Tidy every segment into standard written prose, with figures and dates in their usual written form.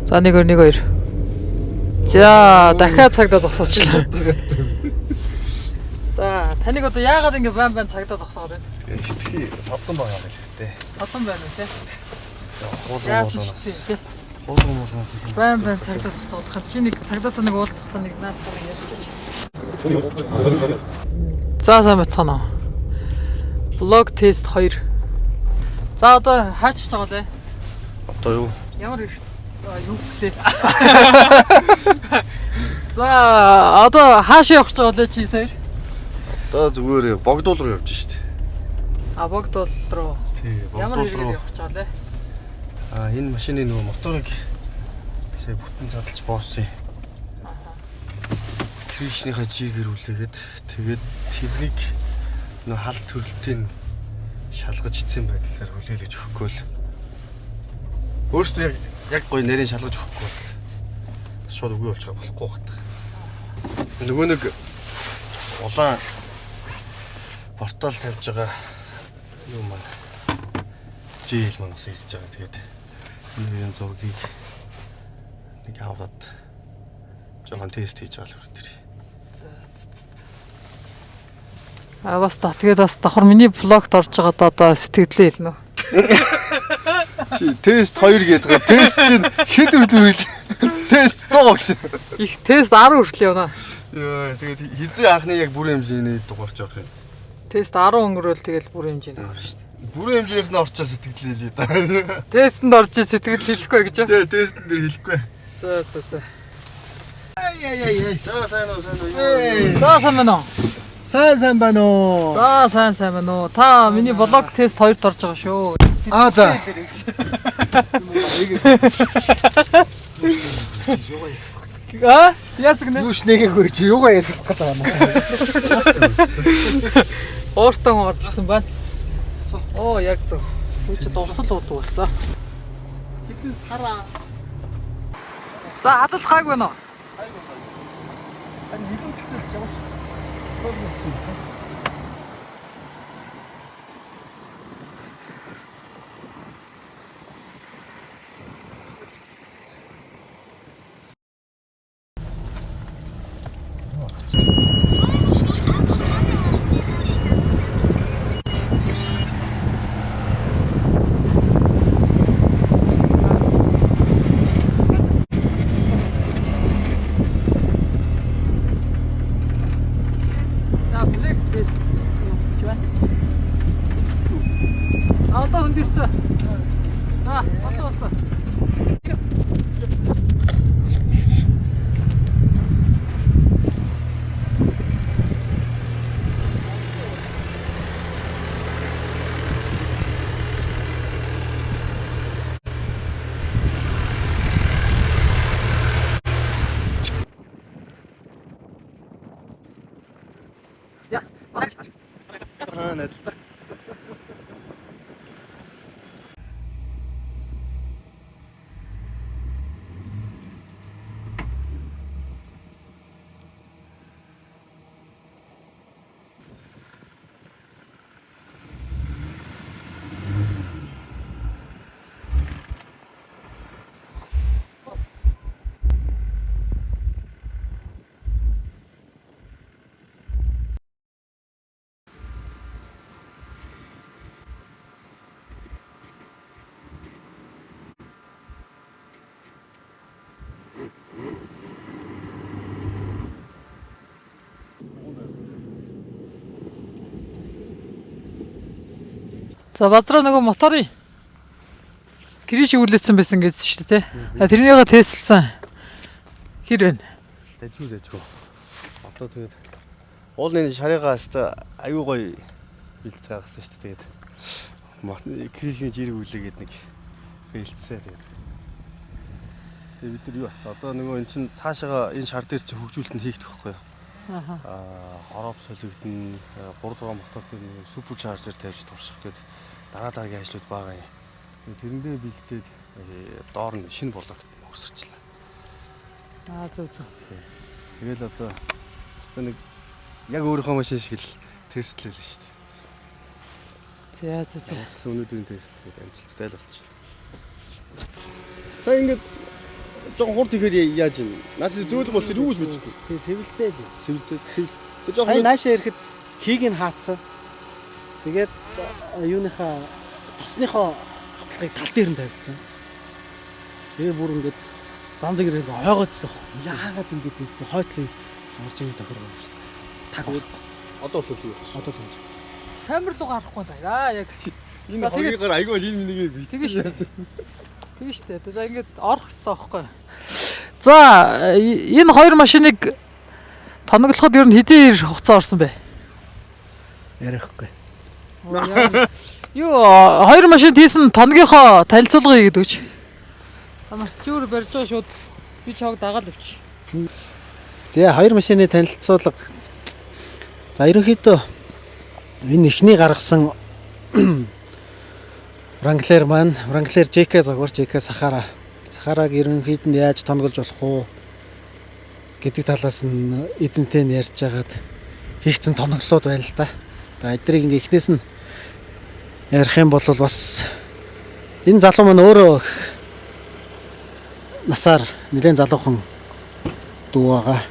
За 1 2 1 2. За дахиад цагдаа зогсоочлаа. За таныг одоо яагаад ингэ байн байн цагдаа зогсоогоод байна? Хитрхи содон байгаа юм л дээ. Содон байна уу те? Яасан ч хэцүү юм те. Хуулган муулгаас их. Байн байн цагдаа зогсоодох юм. Чи нэг цагдаалаа нэг уулзахлаа нэг наадах ярьчих. За сайн байцгаана уу. Блог тест 2. За одоо хаачих байгаа лээ. Одоо юу? Ямар их юу гэлээ. За одоо хаашаа явах гэж байгаа лээ чи тэр? Одоо зүгээр богдуул руу явж штт. А богдуул руу. Тий, Ямар богдуул хэрэгээр руу. явах гэж байгаа лээ? А энэ машины нөгөө моторыг сая бүтэн задлж боосон юм. Кришнийхаа жигээр үлээгээд тэгээд тэрнийг нөгөө хал төрөлтийг шалгаж эцсийн байдлаар хүлээлгэж өгөхгүй л өөрөөсөө яг гоё нэрийг шалгаж өгөхгүй бол шууд үгүй болчих болохгүй багт. Нөгөө нэг улаан портал тавьж байгаа юм маань жийл маань бас ирж байгаа. Тэгээд энэ хоёрын зургийг нэг аваад жоохон тест хийж байгаа л хүрээ тэр. А бас та тэгээд бас давхар миний блогт орж байгаад одоо сэтгэлдээ хэлнэ үү? Чи тест 2 гэдэг байгаа. Тест чинь хэд үрдвэрж тест 100 гэж. Их тест 10 хүртэл явна. Йоо тэгээд хизээ анхны яг бүрэн хэмжээний дугаарч явах юм. Тест 10 өнгөрөөл тэгэл бүр хэмжээний орно шүү дээ. Бүрэн хэмжээнийх нь орчоо сэтгэлээ лээ да. Тестэнд орж сэтгэл хэлэхгүй гэж. Тэ тестэн дээр хэлэхгүй. За за за. За сайн уу сайн уу. За сайн байна уу? Сайн сайн байна уу? За сайн сайн байна уу? Та миний блог тест 2-т орж байгаа шүү. Аа за. А? Яасан гэнэ? Юу ч нэгээгүй чи юугаа ярих гээд байгаа юм. Ууртан орчихсон байна. Оо яг зөв. Үгүй чи дурсал уудаг болсон. Хэдэн сараа. За халал хааг байна уу? Тань нэгэн төлөв яваш. За флекс тест явуулж байна. А одоо хүнд ирсэн. За болсон болсон. Я. Аа найзтай. За базраа нөгөө моторын криш үлээсэн байсан гэсэн шүү дээ, тэ. А тэрнийгээ тестэлсэн. Хэр вэ? Дэжүү дэжүү. Одоо тэгээд уул энэ шарыгаа хаста аюу гоё бэлдэж гаргасан шүү дээ. Тэгээд кришний жирэг үлээгээд нэг бэлдсээ тэгээд. Тэгээд бид нар юу атсан? Одоо нөгөө эн чин цаашаага энэ шар дээр чи хөгжүүлэлт нь хийгдэх байхгүй юу? Аха. Аа хорооп солигдно 3 6 мотор дээр нэг супер чаржер тавьж турших гээд дараа дараагийн ажлууд байгаа юм. Тэгээд тэрэндээ бэлдээд доор нь шинэ блогт өгсөрчлээ. Аа зөв зөв. Тэгэл одоо өстө нэг яг өөрийнхөө машин шиг л тестлээ л шүү дээ. За за за. Өнөөдрийн тест тэгээд амжилттай л болчихлоо. За ингээд Жохон хурд ихээр яаж юм? Наас зөөлөн бол тэр юу гэж мэдэхгүй. Тий, сэвэлзээ л. Сэвэлзээ сэвэл. Тэр Сая жохон наашаа ирэхэд хийг нь хаацсан. Тэгээд юуныхаа тосныхоо авлагыг тал дээр нь тавьчихсан. Тэгээ бүр ингээд зам дээр ингээд ойгоодсон. Яагаад ингэж ийсэн хойтлын урж ийн тохиргоо юм шүү дээ. Таг одоо бол зүгээр. одоо зөв. Камер руу гарахгүй даа. Яг Энэ За, тэгээд- хоёроор айгүй энэ минийгээ Тэгэн шүү бийсэн. Тийм шүү дээ. За ингээд орох хэрэгтэй байхгүй. За энэ хоёр машиныг тоноглоход ер нь хэдийн хугацаа орсон бэ? Ярихгүй. Юу хоёр машин тийсэн тоногийнхоо танилцуулгыг гэдэг чи. Ама чи өөр барьж байгаа шууд би чог дагаал өвч. За хоёр машины танилцуулга. За ерөнхийдөө энэ эхний гаргасан Wrangler маань Wrangler JK загвар JK Sahara. Sahara-г ерөнхийд нь яаж тоноглож болох уу гэдэг талаас нь эзэнтэй нь ярьж хагаад хийгдсэн тоноглолууд байна л да. За эдрийг ингээ эхнээс нь ярих юм бол бас энэ залуу маань өөрөө их насаар нэлээд залуухан дүү байгаа.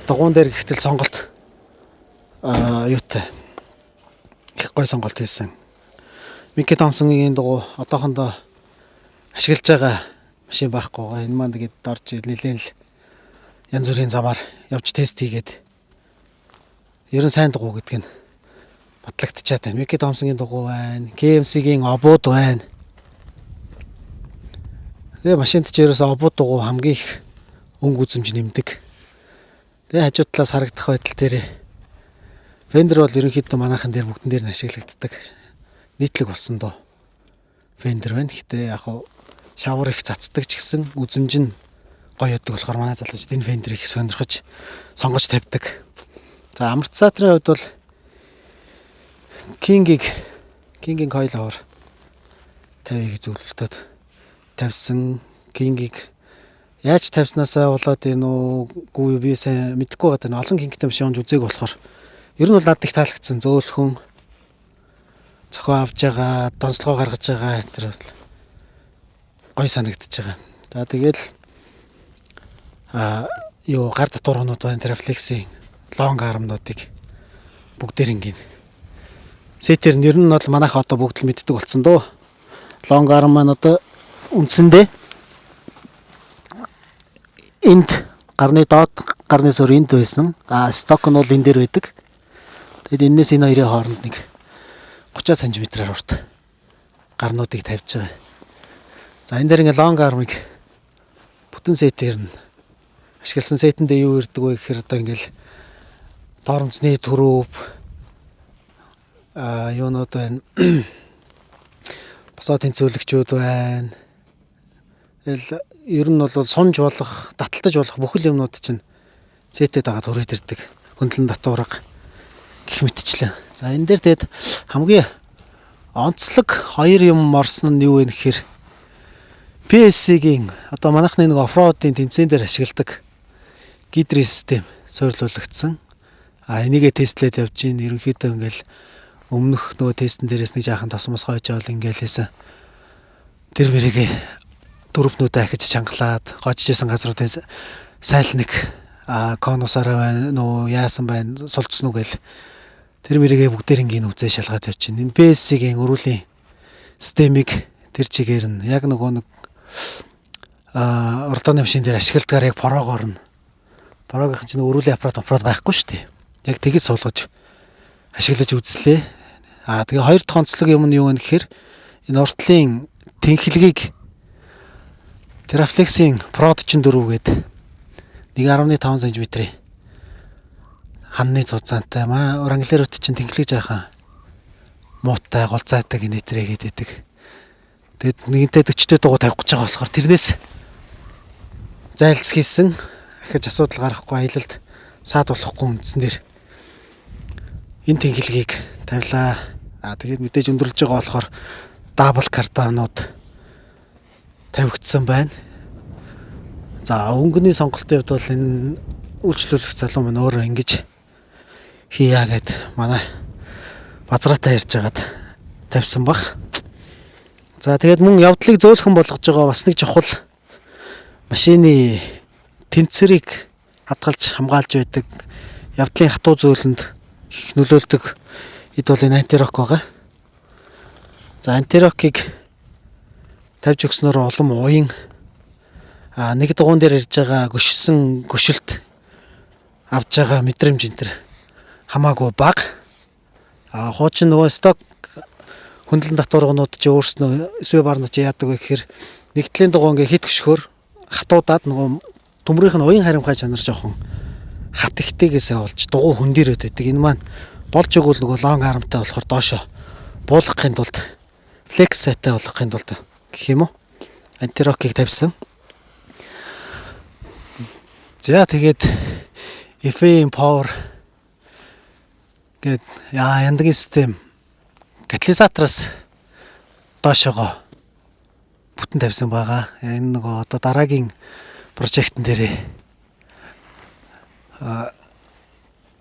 Дугуун дээр гэхтэл сонголт юутай их гой сонголт хийсэн. Микки Томсонгийн дугуй одоохондоо ашиглаж байгаа машин байхгүй байгаа. Энэ маань тэгээд орж нэлээд л янз бүрийн замаар явж тест хийгээд ер нь сайн дугуй гэдэг нь батлагдчихад байна. Микки Томсонгийн дугуй байна. KMC-гийн обууд байна. Тэгээ машинд ч ерөөсөө обууд дугуй хамгийн их өнгө үзэмж нэмдэг. Тэгээ хажуу талаас харагдах байдал дээр Fender бол ерөнхийдөө манайхан дээр бүгдэн дээр нь ашиглагддаг. Нийтлэг болсон доо. Fender байна. Гэтэ яг хуу шавар их цацдаг ч гэсэн үзэмж нь гоё яадаг болохоор манай залуучууд энэ Fender-ийг их сонирхож сонгож тавьдаг. За амортизаторын хувьд бол King-ийн coil over 50-ыг зөвлөлтөд тавьсан. King-ийг яаж тавьснаасаа болоод энэ үгүй юу би сайн мэдэхгүй байгаа. Энэ олон King-тэй машин онж үзег болохоор ер нь бол надад их таалагдсан. Зөөлхөн зохион авч байгаа, донцлогоо гаргаж байгаа энэ төр бол гой санагдчихж байгаа. За тэгэл юу гар татварнууд байна, Teraflex-ийн long arm-нуудыг бүгдээр ингэн. Сетер нь ер нь бол манайх одоо бүгд л мэддэг болсон дөө. Long arm маань одоо үндсэндээ энд гарны доод гарны сур энд байсан. А сток нь бол энэ дээр байдаг. Тэгэд энэс энэ хоёрын хооронд нэг 30 см-аар урт гарнуудыг тавьж байгаа. За энэ дээр ингээ long arm-ыг бүтэн сетээр нь ашигласан. Сетэндээ юу ирдэг вэ гэхээр одоо ингээл доромцны түрүүв юунууд байна. Босоо тэнцвүүлэгчүүд байна. Тэгэл ер нь бол сунж болох, таталтаж болох бүхэл юмнууд чинь зэтэд дагаад хүрээд ирдэг. Хөндлөн татварга гэх мэтчлэн. За энэ дээр тэгэд хамгийн онцлог хоёр юм орсон нь юу вэ гэхээр PSC-гийн одоо манайхны нэг оффроудын тэмцээн дээр ашигладаг гидри систем суйрлуулагдсан. А энийгээ тестлээд явж гин ерөнхийдөө ингээл өмнөх нөгөө тестэн дээрээс нэг жаахан тосмос хойж явал ингээл хийсэн. Тэр мэрийг дөрөвнүүдээ ахиж чангалаад гожижсэн газруудын сайл нэг конусаараа байна нөө яасан байна сулцсан уу гэл тэр мэрийгээ бүгдээр ингийн үзээ шалгаад явж чинь. Энэ PSC-гийн өрүүлийн системийг тэр чигээр нь яг нөгөө нэг урдны машин дээр ашигладгаар яг проогоор нь прогийнх чинь өрүүлийн аппарат байхгүй шүү дээ. Яг тэгэж суулгаж ашиглаж үзлээ. Аа тэгээ хоёр дахь онцлог юм нь юу вэ гэхээр энэ уртлын тэнхлэгийг Teraflex-ийн Pro 44 гээд 1.5 см-ийн ханны зузаантай маа Wrangler-ут чинь тэнхлэг жаахан муутай голцаадаг нэтрэгээд идэг. Тэгэд нэгэнтээ 40-тэй дугуй тавих гэж байгаа болохоор тэрнээс зайлсхийсэн ахиж асуудал гарахгүй аялалд саад болохгүй үндсэн дээр энэ тэнхлэгийг тавилаа. Аа тэгээд мэдээж өндөрлөж байгаа болохоор double карданууд тавигдсан байна. За өнгөний сонголтын хувьд бол энэ үйлчлүүлэх залуу маань өөрөө ингэж хийя гэд манай базраатай ярьж хагаад тавьсан баг. За тэгээд мөн явдлыг зөөлхөн болгож байгаа бас нэг чухал Машины тэнцвэрийг хадгалж хамгаалж байдаг явдлын хатуу зөөлөнд их нөлөөлдөг эд бол энэ anti-rock байгаа. За, anti-rock-ыг тавьж өгснөөр улам уян нэг дугуйн дээр ирж байгаа гөшсөн гөшөлт авж байгаа мэдрэмж энэ төр хамаагүй бага. Хуучин нөгөө stock хөндлөн татварганууд чи өөрснөө sway bar нар чи яадаг вэ гэхээр нэгтлийн дугуй ингээ хит хөшгөхөөр хатуудаад нөгөө төмрийнх нь уян харимхай чанар жоохон хат ихтэйгээсээ болж дугуй хөндөрөөд байдаг. Энэ маань болж өгвөл нөгөө long arm-тай болохоор доошо буулгахын тулд, flex сайтай болгохын тулд гэх юм уу? Anti-rock-ыг тавьсан. За, тэгээд FM power гээд яа яндагийн систем катализатораас доошогоо бүтэн тавьсан байгаа. Энэ нөгөө одоо дараагийн project-н дээрээ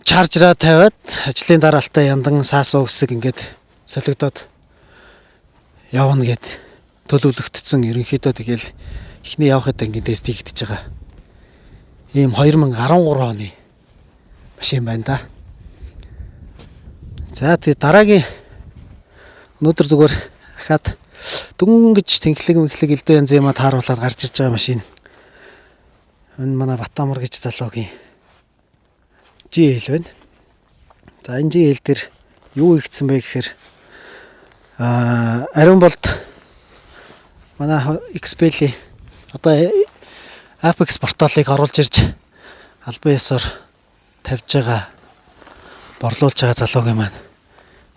charger-аа тавиад ажлын дараалтаа яндан саасуу хэсэг ингээд солигдоод явна гэд төлөвлөгдсөн. Ерөнхийдөө тэгэл эхний явахад ингээд тест хийгдэж байгаа. Ийм 2013 оны машин байна да. За, тэгээ дараагийн өнөөдөр зүгээр ахаад дөнгөж тэнхлэг мэнхлэг элдв янз юмаа тааруулаад гарч ирж байгаа машин. Энэ манай Батамар гэж залуугийн GL байна. За, энэ GL дээр юу хийгдсэн бэ гэхээр ариун болд манай XPL-ийн одоо Apex порталыг оруулж ирж албан ёсоор тавьж байгаа, борлуулж байгаа залуугийн маань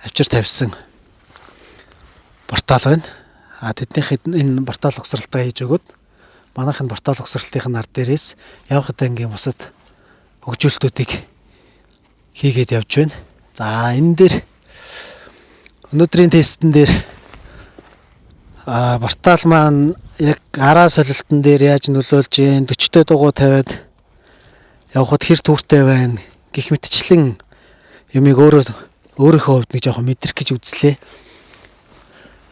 авчир тавьсан портал байна. А тэднийх энэ портал угсралтаа хийж өгөөд манайх нь портал угсралтын нар дээрээс явах ангийн бусад хөгжүүлэлтүүдийг хийгээд явж байна. За, энэ дээр өнөөдрийн тестэн дээр портал маань яг араа солилтон дээр яаж нөлөөлж гин, 40-тэй дугуй тавиад явхад хэр түүртэй байна гэх мэтчлэн юмыг өөрөө өөрийнхөө хувьд нэг жоохон мэдрэх гэж үзлээ.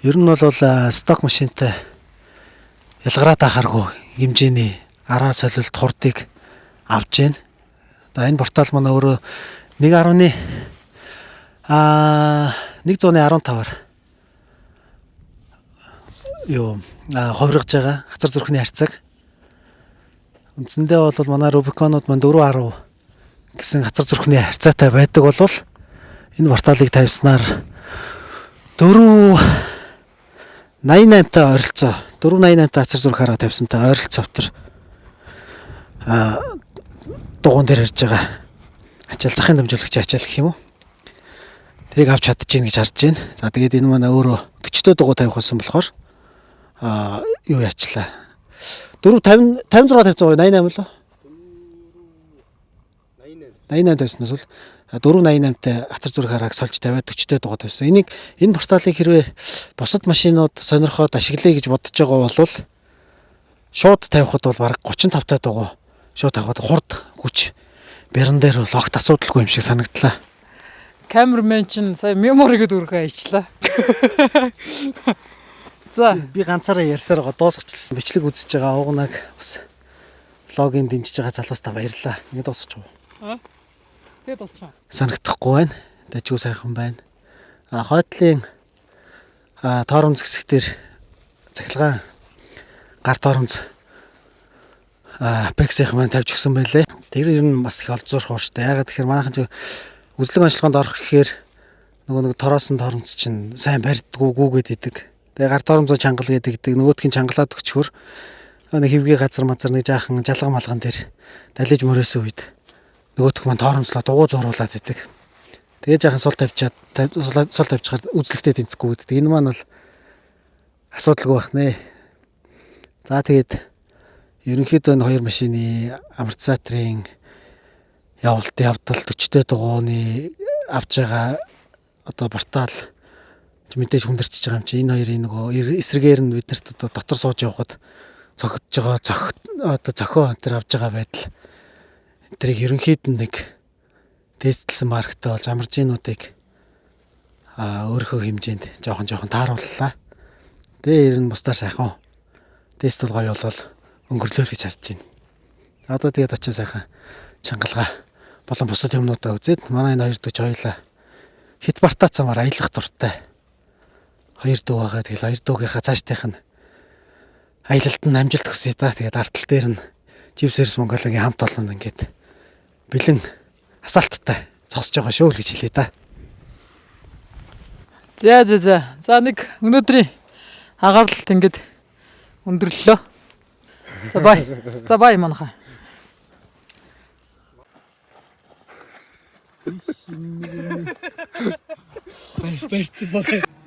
Ер нь бол stock машинтай ялгараад ахааргүй хэмжээний араа солилт хурдыг авч гин. За, энэ портал маань өөрөө 1.10 115-аар юу хувиргаж байгаа хацар зүрхний харьцааг. Үндсэндээ бол манай Rubicon-ууд маань 4.10 гэсэн хацар зүрхний харьцаатай байдаг бол энэ порталыг тавьснаар 4.88-тай ойролцоо, 4.88-тай хацар зүрх хараа тавьсантай ойролцоо тэр дугуйн дээр ирж байгаа ачаал, захын дамжуулагчийн ачаал гэх юм уу? Тэрийг авч чадчихээн гэж харж байна. За, тэгээд энэ манай өөрөө 40-тэй дугуй тавих болсон болохоор юу яачлаа. 4 50 56 тавьсан 88 лөө? 88 тавьснаас бол 488-тай хацар зүрх харааг сольж тавиад 40-тэй дугуй тавьсан. Энийг, энэ порталыг хэрвээ бусад машинууд сонирхоод ашиглая гэж бодож байгаа бол шууд тавихад бол бараг 35 та дугуй шууд тавихад хурд хүч бяран дээр бол огт асуудалгүй юм шиг санагдлаа. Cameraman чинь сая memory гэдээ өрхөө ажиллаа. За. Би ганцаараа ярьсаар байгаа дуусгачлаа. Бичлэг үзэж байгаа уугнаг бас vlog-ийн дэмжиж байгаа залуустаа баярлалаа. Ингэ дуусчих уу? Тэгээ дуусчих. Санагдахгүй байна. Дажгүй сайхан байна. Хойдлын торомц хэсэг дээр цахилгаан гар торомц Apex-ийн маань тавьж өгсөн байлээ. Тэр ер нь бас их олзуурах ууштай. Яагаад тэгэхээр манайхан чи үзлэг онцлогонд орох гэхээр нөгөө нэг тороосон торомц чинь сайн барьдггүй гүгээд идэг. Тэгээ гар торомцоо чангал гэдэг идэг. Нөгөөдх нь чангалаад өгчхөр нэг хөвгийн газар мазар нэг жаахан жалга малган дээр далиж мөрөөсөн үед нөгөөх маань торомцлоо дугуй зуруулаад идэг. Тэгээ жаахан сул тавьчаад сул тавьчихаар үзлэгтэй тэнцэхгүй гэдэг. Энэ маань бол асуудалгүй байх нэ. За, тэгээд ерөнхийдөө энэ хоёр машины амортизаторын явалт явдал, 40-тэй дугууны авч байгаа одоо портал мэдээж хүндэрчиж байгаа юм чи энэ хоёрын нөгөө эсрэгээр нь биднэрт одоо дотор сууж явхад цогтож байгаа цогт одоо зохио энэ төр авч байгаа байдал тэрийг ерөнхийд нь нэг тестлсэн марктай болж амаржинуудыг өөрийнхөө хэмжээнд жоохон жоохон таарууллаа. Тэгээ ер нь бусдаар сайхан. Тест бол гоё болол өнгөрлөө л гэж харж байна. Одоо тэгээд очиж сайхан чангалгаа болон бусад юмнуудаа үзээд манай энэ хоёр дүү хоёлаа хит бартаацамаар аялах дуртай. Хоёр дүү байгаа. Тэгэл хоёр дүүгийнхаа цаашдынх нь аялалд нь амжилт хүсье да. Тэгээд артал дээр нь Jeep Series Mongolia-гийн хамт олон ингээд бэлэн асаалттай зогсож байгаа шүү л гэж хэлье да. За за за. За нэг өнөөдрийн агаарлалт ингээд өндөрлөлөө. За бай. За бай манайхаа. Барьцсан болоо.